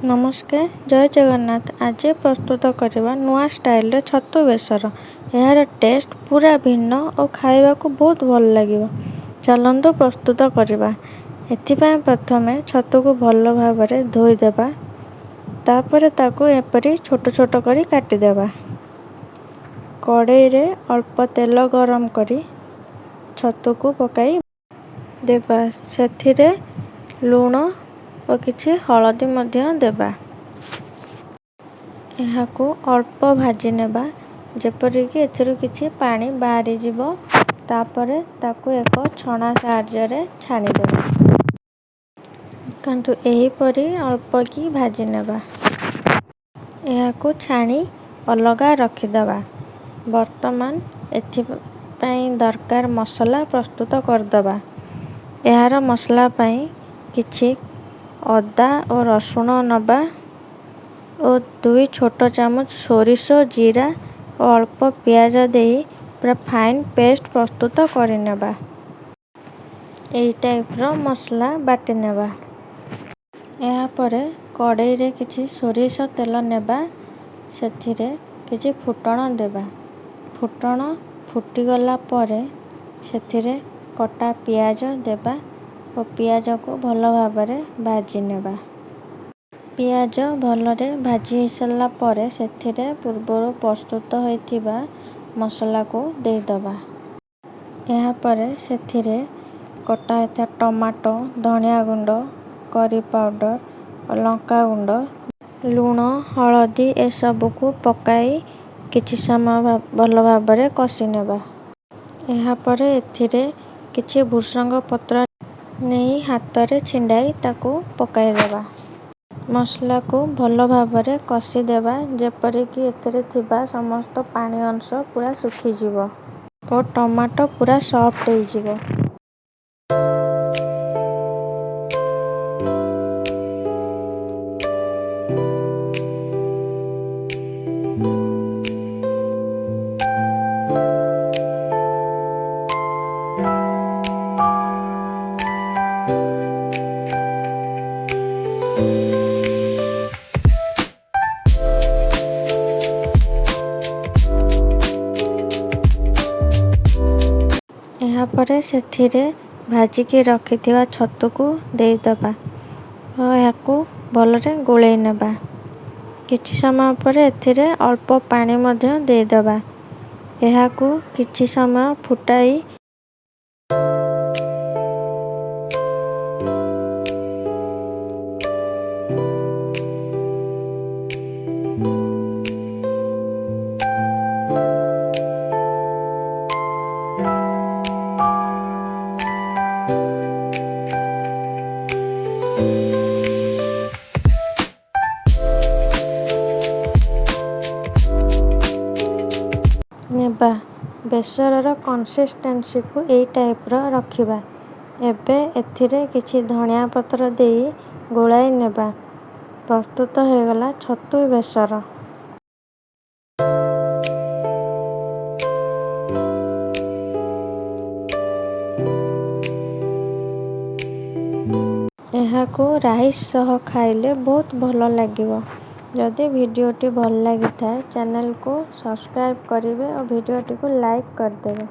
ନମସ୍କାର, ଜୟ ଜଗନ୍ନାଥ। ଆଜି ପ୍ରସ୍ତୁତ କରିବା ନୂଆ ଷ୍ଟାଇଲରେ ଛତୁ ବେସର। ଏହାର ଟେଷ୍ଟ ପୁରା ଭିନ୍ନ ଓ ଖାଇବାକୁ ବହୁତ ଭଲ ଲାଗିବ। ଚାଲନ୍ତୁ ପ୍ରସ୍ତୁତ କରିବା। ଏଥିପାଇଁ ପ୍ରଥମେ ଛତୁକୁ ଭଲ ଭାବରେ ଧୋଇଦେବା। ତାପରେ ତାକୁ ଏପରି ଛୋଟ ଛୋଟ କରି କାଟିଦେବା। କଡ଼େଇରେ ଅଳ୍ପ ତେଲ ଗରମ କରି ଛତୁକୁ ପକାଇ ଦେବା। ସେଥିରେ ଲୁଣ ଓ କିଛି ହଳଦୀ ମଧ୍ୟ ଦେବା। ଏହାକୁ ଅଳ୍ପ ଭାଜି ନେବା, ଯେପରିକି ଏଥିରୁ କିଛି ପାଣି ବାହାରିଯିବ। ତାପରେ ତାକୁ ଏକ ଛଣା ସାହାଯ୍ୟରେ ଛାଣିଦେବା। ଦେଖନ୍ତୁ, ଏହିପରି ଅଳ୍ପ କି ଭାଜି ନେବା। ଏହାକୁ ଛାଣି ଅଲଗା ରଖିଦେବା। ବର୍ତ୍ତମାନ ଏଥିପାଇଁ ଦରକାର ମସଲା ପ୍ରସ୍ତୁତ କରିଦେବା। ଏହାର ମସଲା ପାଇଁ କିଛି ଅଦା ଓ ରସୁଣ ନେବା ଓ 2 ଛୋଟ ଚାମଚ ସୋରିଷ, ଜିରା ଓ ଅଳ୍ପ ପିଆଜ ଦେଇ ପୁରା ଫାଇନ୍ ପେଷ୍ଟ ପ୍ରସ୍ତୁତ କରିନେବା। ଏଇ ଟାଇପ୍ର ମସଲା ବାଟି ନେବା। ଏହାପରେ କଡ଼େଇରେ କିଛି ସୋରିଷ ତେଲ ନେବା। ସେଥିରେ କିଛି ଫୁଟଣ ଦେବା। ଫୁଟଣ ଫୁଟିଗଲା ପରେ ସେଥିରେ କଟା ପିଆଜ ଦେବା ଓ ପିଆଜକୁ ଭଲ ଭାବରେ ଭାଜି ନେବା। ପିଆଜ ଭଲରେ ଭାଜି ହେଇସାରିଲା ପରେ ସେଥିରେ ପୂର୍ବରୁ ପ୍ରସ୍ତୁତ ହୋଇଥିବା ମସଲାକୁ ଦେଇଦେବା। ଏହାପରେ ସେଥିରେ କଟା ହୋଇଥିବା ଟମାଟୋ, ଧନିଆ ଗୁଣ୍ଡ, କରି ପାଉଡ଼ର ଓ ଲଙ୍କା ଗୁଣ୍ଡ, ଲୁଣ, ହଳଦୀ ଏସବୁକୁ ପକାଇ କିଛି ସମୟ ଭଲ ଭାବରେ କଷି ନେବା। ଏହାପରେ ଏଥିରେ କିଛି ଭୃସଙ୍ଗ ପତ୍ର ନେଇ ହାତରେ ଛିଣ୍ଡାଇ ତାକୁ ପକାଇଦେବା। ମସଲାକୁ ଭଲ ଭାବରେ କଷିଦେବା, ଯେପରିକି ଏଥିରେ ଥିବା ସମସ୍ତ ପାଣି ଅଂଶ ପୁରା ଶୁଖିଯିବ ଓ ଟମାଟୋ ପୁରା ସଫ୍ଟ ହେଇଯିବ। ଏହାପରେ ସେଥିରେ ଭାଜିକି ରଖିଥିବା ଛତୁକୁ ଦେଇଦେବା ଓ ଏହାକୁ ଭଲରେ ଗୋଳେଇ ନେବା। କିଛି ସମୟ ପରେ ଏଥିରେ ଅଳ୍ପ ପାଣି ମଧ୍ୟ ଦେଇଦେବା। ଏହାକୁ କିଛି ସମୟ ଫୁଟାଇ ନେବା। ବେସରର କନସିଷ୍ଟେନ୍ସିକୁ ଏଇ ଟାଇପ୍ର ରଖିବା। ଏବେ ଏଥିରେ କିଛି ଧନିଆ ପତ୍ର ଦେଇ ଗୋଳାଇ ନେବା। ପ୍ରସ୍ତୁତ ହୋଇଗଲା ଛତୁ ବେସର। ଏହାକୁ ରାଇସ୍ ସହ ଖାଇଲେ ବହୁତ ଭଲ ଲାଗିବ। ଯଦି ଭିଡ଼ିଓଟି ଭଲ ଲାଗିଥାଏ, ଚ୍ୟାନେଲକୁ ସବସ୍କ୍ରାଇବ୍ କରିବେ ଓ ଭିଡ଼ିଓଟିକୁ ଲାଇକ୍ କରିଦେବେ।